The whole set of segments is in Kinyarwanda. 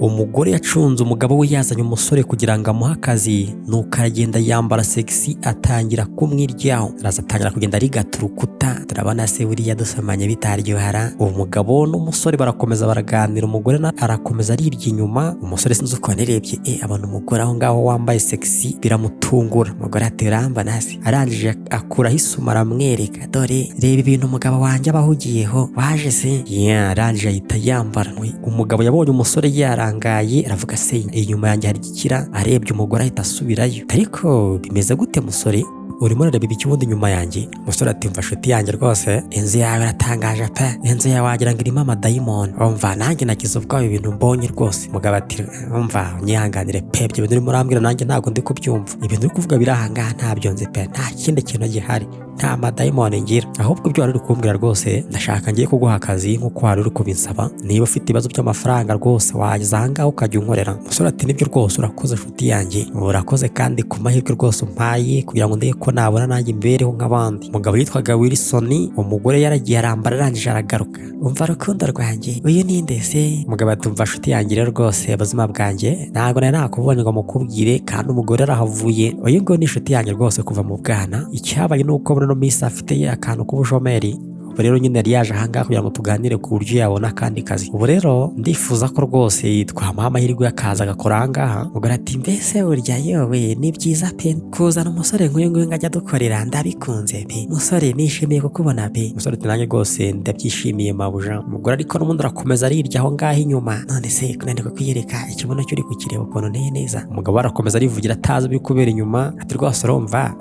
Umugore yacunze umugabo we yazanye umusore kugira ngo amuhe akazi, nuko aragenda yambara sexy, atangira kumwiryaho. Araza atangira kugenda arigata urukuta. Turabona se buriya dusomanye bitaryohara? Umugabo n'umusore barakomeza baraganira, umugore na arakomeza arirya inyuma. Umusore sinzi uko yarebye, abona umugore aho ngaho wambaye sexy, biramutungura. Umugore ati: "Urambona se?" Arangije akuraho isuma, aramwereka: "Dore reba ibintu umugabo wanjye aba ahugiyeho, waje se?" Yeah, arangije ahita yambara. Umugabo yabonye umusore yarangaye, aravuga: "Se inyuma yanjye hari igikira?" Arebye umugore ahita asubirayo. "Ariko bimeze gute musore? Urimo urareba ibiki ubundi inyuma yanjye?" Umusore ati: "Mva nshuti yanjye, rwose inzu yawe iratangaje pe! Inzu yawe wagira ngo irimo amadayimoni. Umva, nanjye nagize ubwoba ibintu mbonye rwose." Umugabo ati: "Umva, unyihanganire pe, ibyo bintu urimo urambwira nanjye ntabwo ndi kubyumva. Ibintu uri kuvuga biri aha ngaha ntabyo nzi pe, nta kindi kintu gihari, nta madayimoni ngira. Ahubwo ibyo wari uri kumbwira rwose, ndashaka ngiye kuguha akazi nk'uko wari uri kubinsaba. Niba ufite ibibazo by'amafaranga rwose, wageza aha ngaha ukajya unkorera." Umusore ati: "Nibyo rwose, urakoze nshuti yanjye, urakoze kandi ku mahirwe rwose umpaye kugira ngo ndebe ko nabona nanjye imibereho nk'abandi." Umugabo yitwaga Wilson. Umugore yaragiye arambara, arangije aragaruka: "Umva rukundo rwanjye, uyu ni nde se?" Umugabo ati: "Umva nshuti yanjye rero, rwose ubuzima bwanjye ntabwo nari nakubonye ngo mukubwire, kandi umugore arahavuye. Uyu nguyu ni inshuti yanjye rwose kuva mu bwana. Icyabaye ni uko muri ino minsi afite akantu k'ubushomeri. Ubu rero nyine yari yaje ahangaha kugira ngo tuganire ku buryo yabona akandi kazi. Ubu rero ndifuza ko rwose twamuha amahirwe akaza agakora ahangaha." Umugore ati: "Mbese burya yowe ni byiza pe, kuzana umusore nk'uyu nguyu ngo ajya adukorera, ndabikunze pe. Musore, nishimiye kukubona pe." Umusore ati: "Nanjye rwose ndabyishimiye, mabuja." Umugore ariko n'ubundi arakomeza arirya aho ngaho inyuma. "None se kunanirwa kwiyereka ikibuno cyo uri kukireba ukuntu nteye neza?" Umugabo arakomeza arivugira atazi ibiri kubera inyuma, ati: "Rwose urumva,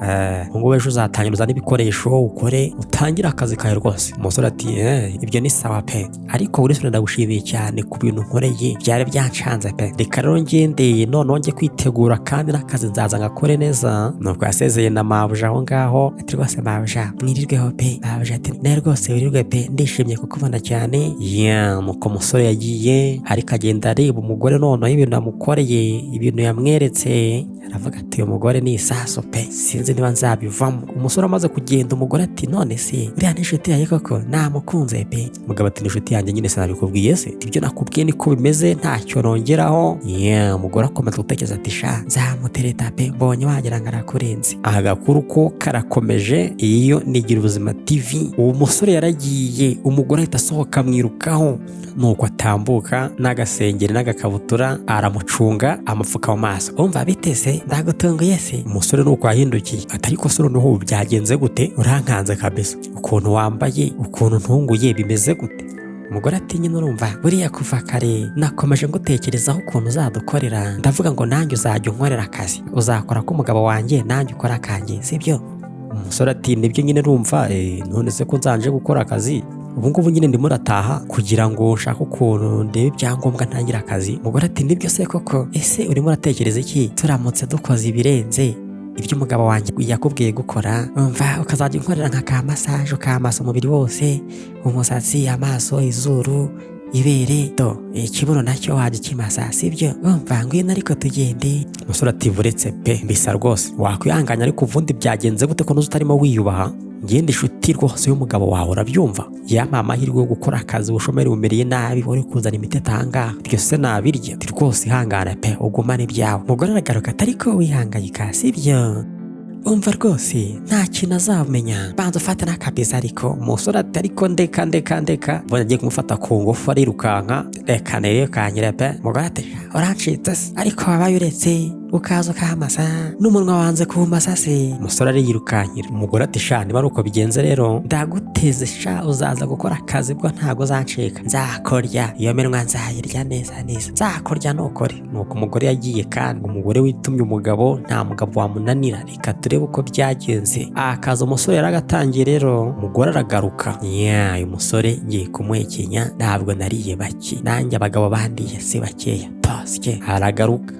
ubu ngubu ejo uzatangira uzane ibikoresho ukore, utangire akazi kawe rwose." Umusore ati: "Ibyo ni sawa pe, ariko Wilson, ndagushimiye cyane ku bintu nkoreye, byari byancanze pe. Reka rero ngendeye noneho njye kwitegura, kandi n'akazi nzaza ngakore neza." Nuko yasezeye na mabuja aho ngaho, ati: "Rwose mabuja, mwirirweho pe." Mabuja ati: "Nawe rwose wirirwe pe, ndishimye kukubona cyane." Yeah, nuko umusore yagiye, ariko agenda areba umugore noneho ibintu yamukoreye, ibintu yamweretse, aravuga ati: "Uyu mugore ni isaso pe, sinzi niba nzabivamo." Umusore amaze kugenda, umugore ati: "None se uriya ni inshuti yawe koko? Namukunze pe." Umugabo ati: "Ni inshuti yanjye nyine, sinabikubwiye se? Ibyo nakubwiye niko bimeze, ntacyo nongeraho." Yeah, umugore akomeza gutekereza ati: "Sha, nzamutereta pe, mbonye wagira ngo arakurenze." Agakuru ko karakomeje. Iyo nigira ubuzima TV. Uwo musore yaragiye, umugore ahita asohoka amwirukaho, nuko atambuka n'agasengeri n'agakabutura, aramucunga, amupfuka mu maso: "Umva, bitese ndagutunguye se?" Umusore nuko yahindukiye ati: "Ariko se noneho ubu byagenze gute? Urankanze kabisa, ukuntu wambaye, ukuntu ntunguye, bimeze gute?" Umugore ati: "Nyine urumva, buriya kuva kare nakomeje ngutekerezaho ukuntu uzadukorera, ndavuga ngo nanjye uzajya unkorera akazi, uzakora k'umugabo wanjye, nanjye ukora akanjye, sibyo?" Umusore ati: "Nibyo nyine, urumva, none se ko nzanje gukora akazi? Ubu ngubu nyine ndimo ndataha kugira ngo nshake ukuntu ndebe ibyangombwa ntangire akazi." Umugore ati: "Nibyo se koko? Ese urimo uratekereza iki turamutse dukoze ibirenze ibyo umugabo wanjye yakubwiye gukora? Umva, ukazajya unkorera nka ka massage, ukamasa umubiri wose, umusatsi, amaso, izuru, ibere, do ikibuno nacyo wajya ukimasa, sibyo? Umva, ngwino ariko tugende." Umusore ati: "Buretse pe, mbisa rwose wakwihanganya, ariko ubundi byagenze gute ko nuzi utarimo wiyubaha? Ngende inshuti rwose y'umugabo wawe, urabyumva, yampa amahirwe yo gukora akazi, ubushomeri bumereye nabi, uri kuzana imiti atangaha, ibyo se nabirya?" Ati: "Rwose ihangane pe, ugumane ibyawe." Umugore aragaruka ati: "Ariko wihangayika, sibyo? Umva rwose, nta kintu azamenya, banza ufate n'akabiza." Ariko umusore ati: "Ariko ndeka, ndeka, ndeka." Mbonye agiye kumufata ku ngufu, arirukanka: "Reka nirirukankire pe." Umugore ati: "Urancitse se? Ariko wabaye uretse ukaza ukamasa n'umunwa wanze kuwumasa se?" Umusore ariyirukankira. Umugore ati: "Sha, niba ari uko bigenze rero, ndaguteze sha, uzaza gukora akazi bwo ntabwo uzancika, nzakorya iyo minwa, nzayirya neza neza, nzakorya nukore." Nuko umugore yagiye, kandi umugore witumye umugabo, nta mugabo wamunanira. Reka turebe uko byagenze. Akaza umusore yaragatangiye rero, umugore aragaruka: "Nya, uyu musore ngiye kumuhekenya, ntabwo nariye bake, nanjye abagabo bandiye si bakeya tosye." Aragaruka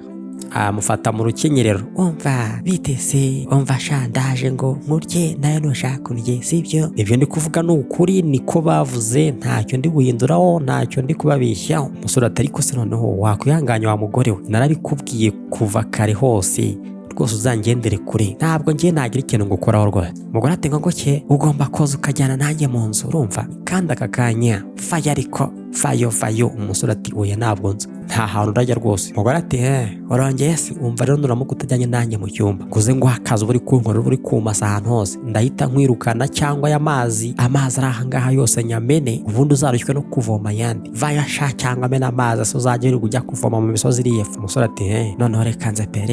amufata mu rukenyerero: "Umva, bitese? Umva sha, ndaje ngo nkurye, nawe nushaka undye, sibyo? Ibyo ndi kuvuga ni ukuri, niko bavuze, ntacyo ndi guhinduraho, ntacyo ndi kubabeshyaho." Umusore ati: "Ariko se noneho wakwihanganya wa mugore we? Narabikubwiye kuva kare hose, rwose uzangendere kure, ntabwo ngiye nagira ikintu ngukoraho rwose." Umugore ati: "Ngo ke ugomba koza ukajyana nanjye mu nzu, urumva? Kandi aka kanya faya, ariko Vayo, vayo. Umusore ati: "Oya, ntabwo nza, nta hantu urajya rwose." Umugore ati: "He, urongeye se? Umva rero, nuramuka utajyanye nanjye mu cyumba kuze ngo akazi uba uri kunkorera, uba uri kumasa ahantu hose, ndahita nkwirukana, cyangwa aya mazi ari ahangaha yose nyamene, ubundi uzarushywe no kuvoma ayandi. Vayo sha, cyangwa amena amazi se uzajya wirirwa ujya kuvoma mu misozi iri epfo." Umusore ati: "He, noneho reka nze pe,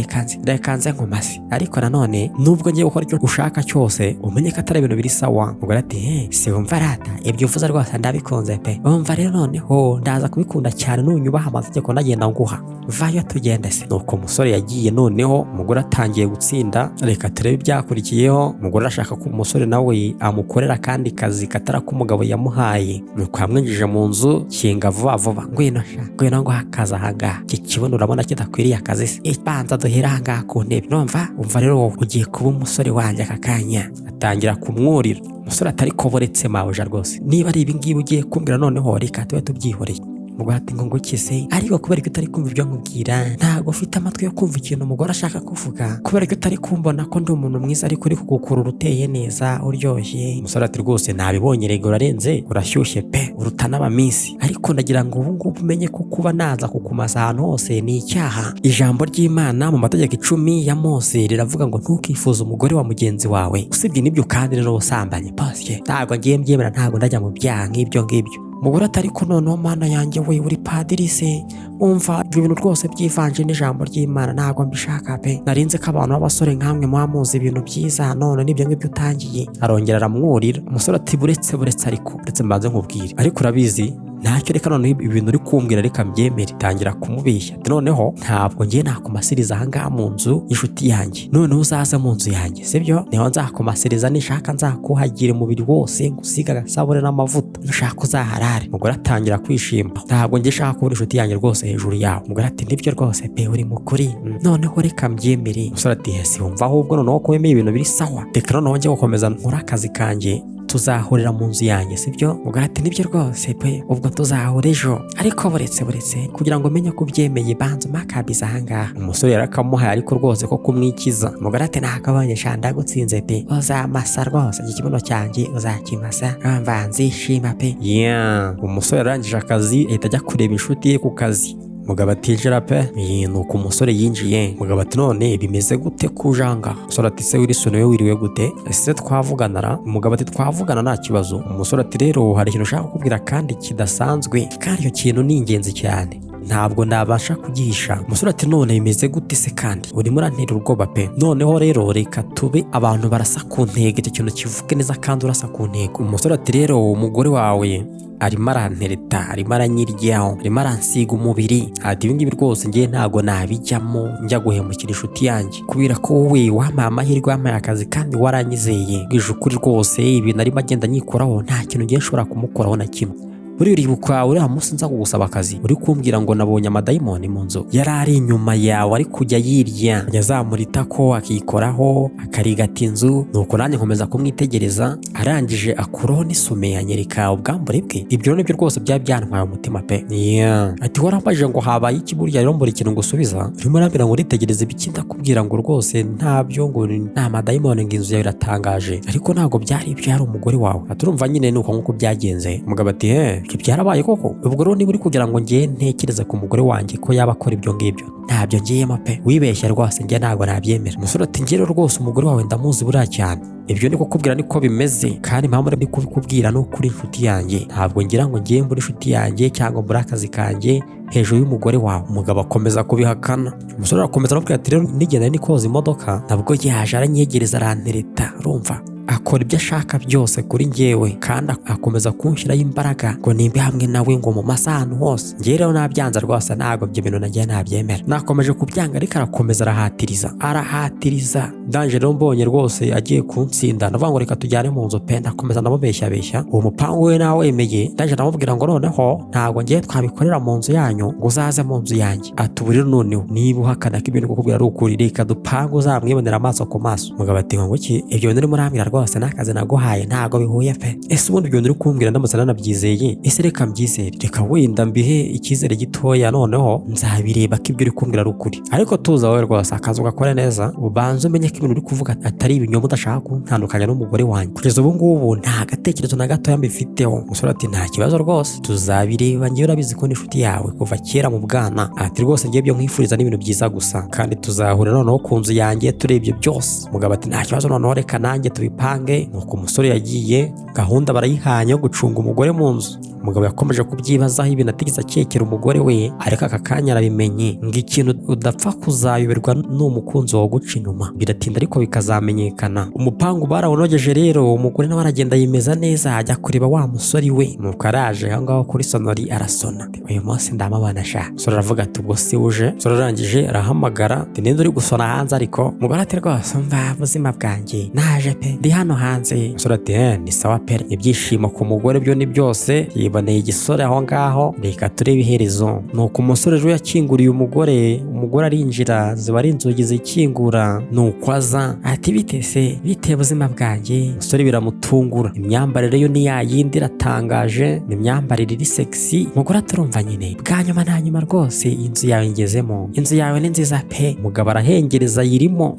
reka nze nkumase, ariko nanone nubwo ngiye gukora icyo ushaka cyose, umenye ko atari ibintu biri sawa." Umugore ati: "He, si wumva rata, ibyo uvuze rwose ndabikunze pe. Umva rero, noneho ndaza kubikunda cyane nunyubaha amategeko ndagenda nguha. Vayo tugende se." Nuko umusore yagiye. Noneho umugore atangiye gutsinda. Reka turebe ibyakurikiyeho. Umugore arashaka ko umusore nawe amukorera akandi kazi katari ak'umugabo yamuhaye. Nuko yamwinjije mu nzu, kinga vuba vuba: "Ngwino sha, ngwino nguha akazi ahangaha. Iki kibuno urabona kidakwiriye akazi se? Banza duhere ahangaha ku ntebe. Numva, umva rero, wowe ugiye kuba umusore wanjye aka kanya." Atangira kumwurira. Umusore atari ko buretse mabuja rwose, niba ari ibingibi ugiye kumbwira, noneho reka tube tubyihoreye. Umugore ati: "Ngo ngukize? Ariko kubera ko utari kumva ibyo nkubwira, ntabwo ufite amatwi yo kumva ikintu umugore ashaka kuvuga. Kubera ko utari kumbona ko ndi umuntu mwiza, ariko uri kugukurura, uteye neza, uryoshye." Umusore ati: "Rwose nabibonye rego, urarenze, urashyushye pe, uruta n'abaminsi. Ariko ndagira ngo ubu ngubu umenye ko kuba naza kukumasa ahantu hose ni icyaha. Ijambo ry'Imana mu mategeko 10 ya Mose riravuga ngo ntukifuze umugore wa mugenzi wawe. Usibye n'ibyo kandi rero ubusambanyi posye ntabwo ngiye mbyemera, ntabwo ndajya mu byaha nk'ibyo ngibyo." Umugore ati: "Ariko noneho Mana yanjye we, uri padiri se? Umva, ibyo bintu rwose byivanje n'ijambo ry'Imana, ntabwo mbishaka pe. Narinze ko abantu b'abasore nkamwe muba muzi ibintu byiza, none n'ibyo ngibyo utangiye." Arongera aramwurira. Umusore ati: "Buretse, buretse, ariko buretse mbanze nkubwire. Ariko urabizi, ntacyo, reka noneho ibintu uri kumbwira reka mbyemere." Tangira kumubeshya ati: "Noneho ntabwo ngiye nakumasiriza ahangaha mu nzu y'inshuti yanjye. Noneho uzaza mu nzu yanjye, sibyo? Niho nzakumasiriza. Nishaka nzakuhagire umubiri wose, ngusiga agasabune n'amavuta, nushaka uzaharare." Umugore atangira kwishima: "Ntabwo ngiye shaka kubona inshuti yanjye rwose hejuru yawe." Umugore ati: "Nibyo rwose pe, uri mukuri, noneho reka mbyemere." Umusore ati: "Ese wumva ahubwo noneho ko wemeye ibintu biri sawa, reka noneho njye gukomeza nkore akazi kanjye, tuzahurira mu nzu yanjye, sibyo?" Umugore ati: "Nibyo rwose pe, ubwo tuzahura ejo. Ariko buretse, buretse, kugira ngo umenye ko ubyemeye, banza umpe akabiza ahangaha." Umusore yarakamuhaye, ariko rwose ko kumwikiza. Umugore ati: "Nakabonye sha, ndagutsinze pe, uzamasa rwose, iki kibuno cyanjye uzakimasa, mva nzishima pe." Yeah. Umusore yarangije akazi ahita ajya kureba inshuti ye ku kazi. Mugabo atinjira pe. Nuko umusore yinjiye. Mugabo ati: "None bimeze gute kujanga?" Umusore ati: "Se Wilson, we wiriwe gute? Ese twavugana ra?" Umugabo ati: "Twavugana, nta kibazo." Umusore ati: "Rero hari ikintu ushaka kukubwira kandi kidasanzwe, kandi icyo kintu ni ingenzi cyane, ntabwo nabasha kugihisha." Umusore ati: "None bimeze gute se kandi? Urimo urantera ubwoba pe. Noneho rero reka tube abantu barasa ku ntego, icyo kintu kivuge neza kandi urasa ku ntego." Umusore ati: "Rero umugore wawe arimo arantereta, arimo aranyiryaho, arimo aransiga umubiri." Ati: "Ibi ngibi rwose ngiye ntabwo nabijyamo njya guhemukira inshuti yanjye, kubera ko wowe wampaye amahirwe, wampaye akazi kandi waranyizeye. Bwije ukuri rwose, ibintu arimo agenda anyikoraho, nta kintu ngiye nshobora kumukoraho na kimwe. Buriya uribuka uriya munsi nza kugusaba akazi, uri kumbwira ngo nabonye amadayimoni mu nzu? Yari ari inyuma yawe, ari kujya yirya, yazamura itako akikoraho, akarigata inzu. Nuko nanjye nkomeza kumwitegereza, arangije akuraho n'isume anyereka ubwambure bwe. Ibyo rero nibyo rwose byari byantwaye umutima pe." Yeah. Ati: "Warambajije ngo habaye iki? Burya rero mbura ikintu ngusubiza. Urimo urambwira ngo uritegereza ibiki? Ndakubwira ngo rwose ntabyo, ngo nta madayimoni, ngo inzu yawe iratangaje, ariko ntabwo byari ibyo, yari umugore wawe." Ati: "Urumva nyine ni uko nguko byagenze." Umugabo ati: "He, ibyo byarabaye koko? Ubwo rero niba uri kugira ngo ngiye ntekereze ku mugore wanjye ko yaba akora ibyo ngibyo, ntabyo ngiyemo pe, wibeshya rwose, njye ntabwo nabyemera." Umusore ati: "Njye rero rwose umugore wawe ndamuzi buriya cyane. Ibyo ni kukubwira niko bimeze, kandi impamvu ndi kubikubwira ni ukuri inshuti yanjye. Ntabwo ngira ngo ngiye mbure inshuti yanjye cyangwa mbure akazi kanjye hejuru y'umugore wawe." Umugabo akomeza kubihakana. Umusore arakomeza aramubwira ati: "Rero nigenda ni koza imodoka, nabwo yaje aranyegereza, arantereta, urumva akora ibyo ashaka byose kuri njyewe, kandi akomeza kunshyiraho imbaraga ngo nimbe hamwe nawe, ngo mu masaha ahantu hose. Njyewe rero nabyanze rwose, ntabwo ibyo bintu nagiye nabyemera. Nakomeje kubyanga, ariko arakomeza arahatiriza, arahatiriza. Ndangije rero mbonye rwose agiye kuntsinda, ndavuga ngo reka tujyane mu nzu pe. Ndakomeza ndamubeshyabeshya, uwo mupangu we nawemeye. Ndangije ndamubwira ngo noneho ntabwo ngiye twabikorera mu nzu yanyu, ngo uzaze mu nzu yanjye." Ati: "Ubu rero noneho niba uhakana ko ibintu kukubwira ari ukuri, reka dupange, uzamwibonera amaso ku maso." Umugabo ati: "Ngo iki? Ibyo bintu urimo urambwira rwose." rwose n'akazi naguhaye ntago bihuye pe. Ese ubundi ibyo uri kumbwira ndamutse nanabyizeye? Ese reka mbyizere, reka wenda mbihe icyizere gitoya, noneho nzabireba ko ibyo uri kumbwira ari ukuri. Ariko tuza wowe rwose, akazi ugakore neza, ubanze umenye ko ibintu uri kuvuga atari ibinyoma, udashaka kuntandukanya n'umugore wanjye. Kugeza ubu ngubu nta gatekerezo na gatoya mbifiteho. Umusore ati: "Nta kibazo rwose, tuzabireba. Njyewe urabizi ko n'inshuti yawe kuva kera mu bwana." Ati: "Rwose ngiye ibyo nkwifuriza n'ibintu byiza gusa, kandi tuzahura noneho ku nzu yanjye turebye byose." Umugabo ati: "Nta kibazo, noneho reka nanjye tubipange." Nuko umusore yagiye, gahunda barayihanye yo gucunga umugore mu nzu. Umugabo yakomeje kubyibazaho, ibintu atigeze akekera umugore we, ariko aka kanya arabimenye. Ngo ikintu udapfa kuzayoberwa ni umukunzi wawe uguca inyuma, biratinda ariko bikazamenyekana. Umupangu barawunogeje rero, umugore nawe aragenda yimeza neza, ajya kureba wa musore we. Nuko araje aho ngaho kuri sonnerie, arasona: "Uyu munsi ndamubona sha." Umusore aravuga ati: "Ubwo si uje?" Umusore arangije arahamagara ati: "Ninde uri gusona hanze?" Ariko umugore ati: "Rwose mva buzima bwanjye, naje pe, ndi hano hanze." Umusore ati: "Eh, ni sawa pe." Ibyishimo ku mugore byo ni byose, yiboneye igisore aho ngaho, reka turebe iherezo. Nuko umusore ejo yakinguriye umugore, umugore arinjira, ziba ari inzugi zikingura. Nuko aza ati: "Bite se, bite buzima bwanjye?" Umusore biramutungura, imyambarire yo ni ya yindi iratangaje, ni imyambarire iri sexy. Umugore aturumva nyine bwa nyuma na nyuma rwose inzu yawe ngezemo, inzu yawe ni nziza pe. Umugabo arahengereza ayirimo: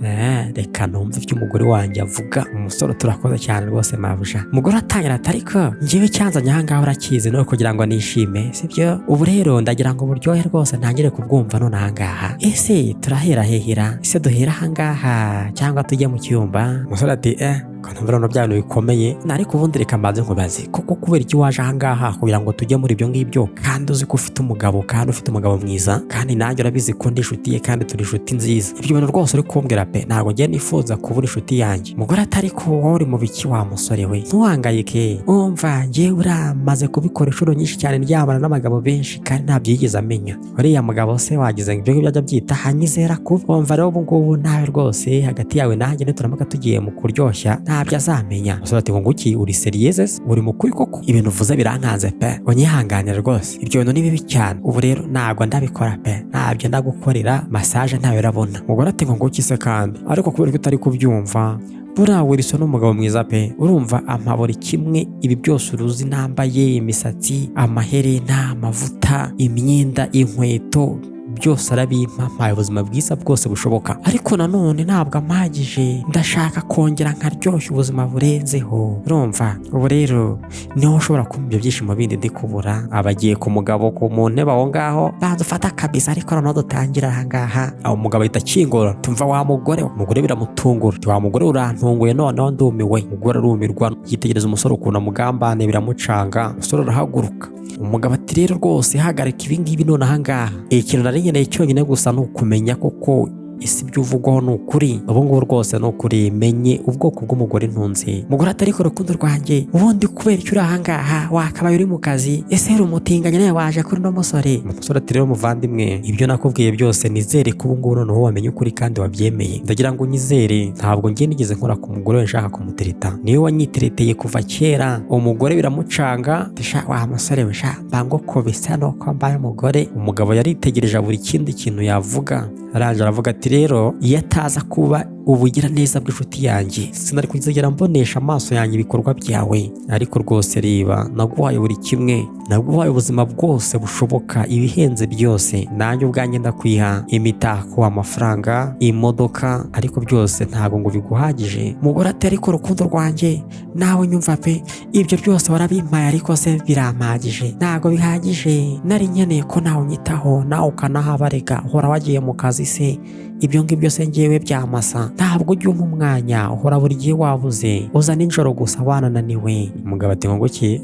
"Reka numve ibyo umugore wanjye avuga." Umusore: "Turakoze cyane rwose, mabuja." Umugore atangira ati: "Ariko njyewe cyanzanye aha ngaha urakizi, no kugira ngo nishime, sibyo? Ubu rero ndagira ngo uburyohe rwose ntangire kubwumva none aha ngaha. Ese turahera hehera? Ese duhera aha ngaha cyangwa tujye mu cyumba?" Umusore ati: "Eh, ko numva bya bintu bikomeye, ariko ubundi reka mbanze nkubaze koko, kubera iki waje aha ngaha kugira ngo tujye muri ibyo ngibyo, kandi uzi ko ufite umugabo, kandi ufite umugabo mwiza, kandi nanjye urabizi ko ndi inshuti ye, kandi turi inshuti nziza? Ibyo bintu rwose uri kumbwira pe, ntabwo ngiye nifuza kubura inshuti yanjye." Umugore atari ko wowe uri mu biki wa musore we? Ntuhangayike, umva, ngewe uramaze kubikora inshuro nyinshi cyane, ndyamana n'abagabo benshi kandi ntabyo yigeze amenya. Uriya mugabo se wagize ngo ibyo ngibyo ajya abyita hanyizera kuba wumva rero ubu ngubu nawe rwose hagati yawe nanjye nituramuka tugiye mu kuryoshya ntabyo azamenya." Umusore ati: "Ngo nguki? Uri sérieuse se? Uri mukuri koko? Ibintu uvuze birankanze pe, unyihanganire rwose, ibyo bintu ni bibi cyane. Ubu rero ntabwo ndabikora pe, ntabyo ndagukorera massage, ntayo urabona." Umugore ati: "Ngo nguki se kandi? Ariko kubera ko utari kubyumva, buriya Wilson ni umugabo mwiza pe. Urumva ampa buri kimwe, ibi byose uruzi nambaye, imisatsi, amaherena, amavuta, imyenda, inkweto, byose arabimpa, mpaye ubuzima bwiza bwose bushoboka. Ariko nanone ntabwo ampagije, ndashaka kongera nkaryoshya ubuzima burenzeho. Urumva ubu rero niho ushobora kumva ibyo byishimo bindi ndi kubura." Aba agiye ku mugabo ku mu ntebe aho ngaho: "Banza ufate akabiza, ariko noneho dutangira aha ngaha." Aho umugabo ahita akingura: "Tumva wa mugore we." Umugore biramutungura: "Wa mugore urantunguye, noneho ndumiwe." Umugore arumirwa, yitegereza umusore ukuntu amugambane, biramucanga. Umusore arahaguruka. Umugabo ati: "Rero rwose hagarika ibi ngibi none aha ngaha. Ikintu nari nkeneye cyonyine gusa ni ukumenya koko ese ibyo uvugwaho ni ukuri. Ubu ngubu rwose ni ukuri, menye ubwoko bw'umugore ntunze." Umugore ati: "Ariko rukundo rwanjye, ubundi kubera icyo uri aha ngaha? Wakabaye uri mu kazi. Ese uri umutinganyi nawe waje kuri uno musore?" Umusore ati: "Rero muvandimwe, ibyo nakubwiye byose, nizere ko ubu ngubu noneho wamenye ukuri kandi wabyemeye. Ndagira ngo unyizere, ntabwo ngiye nigeze nkora ku mugore we nshaka kumutereta, niwe wanyitereteye kuva kera." Umugore biramucanga: "Sha wa musore we, sha mbango ko bisa nuko mbaye umugore." Umugabo yaritegereje buri kindi kintu yavuga, arangije aravuga ati: "Rero iyo ataza kuba ubugiraneza bw'inshuti yanjye, sinari kuzigera mbonesha amaso yanjye ibikorwa byawe. Ariko rwose reba, naguhaye buri kimwe, naguhaye ubuzima bwose bushoboka, ibihenze byose nanjye ubwanjye ndakwiha, imitako, amafaranga, imodoka, ariko byose ntabwo ngo biguhagije." Umugore ati: "Ariko urukundo rwanjye, nawe nyumva pe, ibyo byose warabimpaye, ariko se birampagije? Ntabwo bihagije. Nari nkeneye ko nawe unyitaho, nawe ukanahabarega. Uhora wagiye mu kazi se, ibyo ngibyo se ngewe byamasa? Ntabwo ujya umpa umwanya, uhora buri gihe wabuze, uza nijoro gusa wanananiwe." Umugabo ati: "Ngo ki?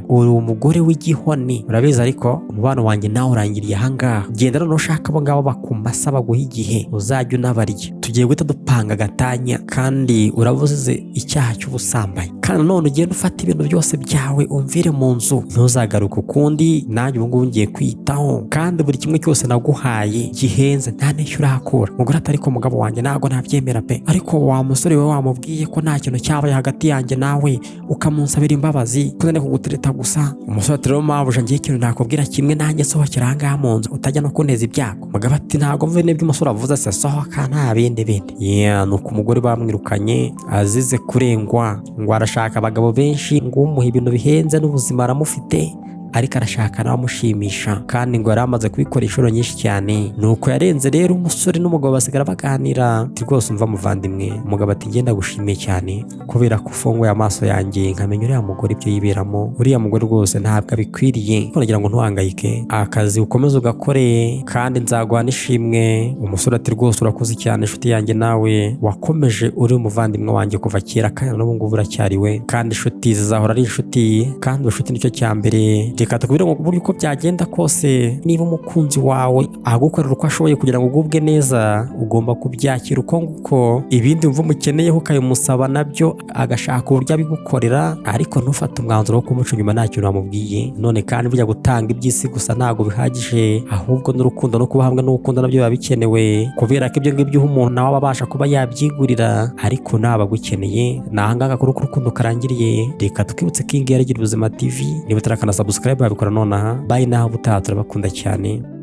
Uri umugore w'igihoni, urabizi, ariko umubano wanjye nawe urangiriye ahangaha. Genda noneho ushaka abo ngabo bakumasa, baguha igihe, uzajya unabarya. Tugiye guhita dupanga agatanya, kandi urabuze icyaha cy'ubusambanyi." Kandi Kandi none ugenda ufata ibintu byose byawe umvire mu nzu, ntuzagaruke ukundi. Nanjye ubu ngubu ngiye kwitaho, kandi buri kimwe cyose naguhaye gihenze nta n'icyo urahakura. Umugore ati: "Ariko mugabo wanjye, ntabwo nabyemera pe." Ariko wa musore we, wamubwiye ko nta kintu cyabaye hagati yanjye nawe, ukamunsabira imbabazi ko nari kugutereta gusa. Umusore ati: "Rero mabuja, ngiye ikintu nakubwira kimwe, nanjye sohokera aha ngaha mu nzu, utajya no kunteza ibyago." Umugabo ati: "Ntabwo mvuye n'ibyo umusore avuze se, sohoka nta bindi bindi." Yeah, nuko umugore bamwirukanye azize kurengwa, ngo arashaka abagabo benshi, ngo umuha ibintu bihenze n'ubuzima aramufite, ariko arashaka nawe amushimisha, kandi ngo yari amaze kubikora inshuro nyinshi cyane. Nuko yarenze rero, umusore n'umugabo basigara baganira. Ati: "Rwose umva muvandimwe." Umugabo ati: "Ngenda gushimiye cyane kubera ko ufunguye amaso yanjye nkamenya uriya mugore ibyo yiberamo. Uriya mugore rwose ntabwo abikwiriye. Ariko nagira ngo ntuhangayike, akazi ukomeze ugakore, kandi nzaguha n'ishimwe." Umusore ati: "Rwose urakoze cyane, inshuti yanjye, nawe wakomeje uri umuvandimwe wanjye kuva kera, kandi n'ubu ngubu uracyari we, kandi inshuti zizahora ari inshuti, kandi ubucuti nicyo cya mbere. Reka tukubwire ngo burya uko byagenda kose, niba umukunzi wawe agukorera uko ashoboye kugira ngo ugubwe neza, ugomba kubyakira uko nguko. Ibindi wumva umukeneyeho ukabimusaba, nabyo agashaka uburyo abigukorera, ariko ntufate umwanzuro wo kumuca inyuma nta kintu wamubwiye. None kandi burya gutanga iby'isi gusa ntabwo bihagije, ahubwo n'urukundo no kuba hamwe n'urukundo nabyo biba bikenewe, kubera ko ibyo ngibyo uha umuntu nawe aba abasha kuba yabyigurira, ariko naba agukeneye." Ni ahangaha kuri uko urukundo karangiriye. Reka twibutse ko iyi ngiyi ari Gira Ubuzima TV. Niba utarakanda subscribe, wabikora nonaha. Bye, naho ubutaha, turabakunda cyane.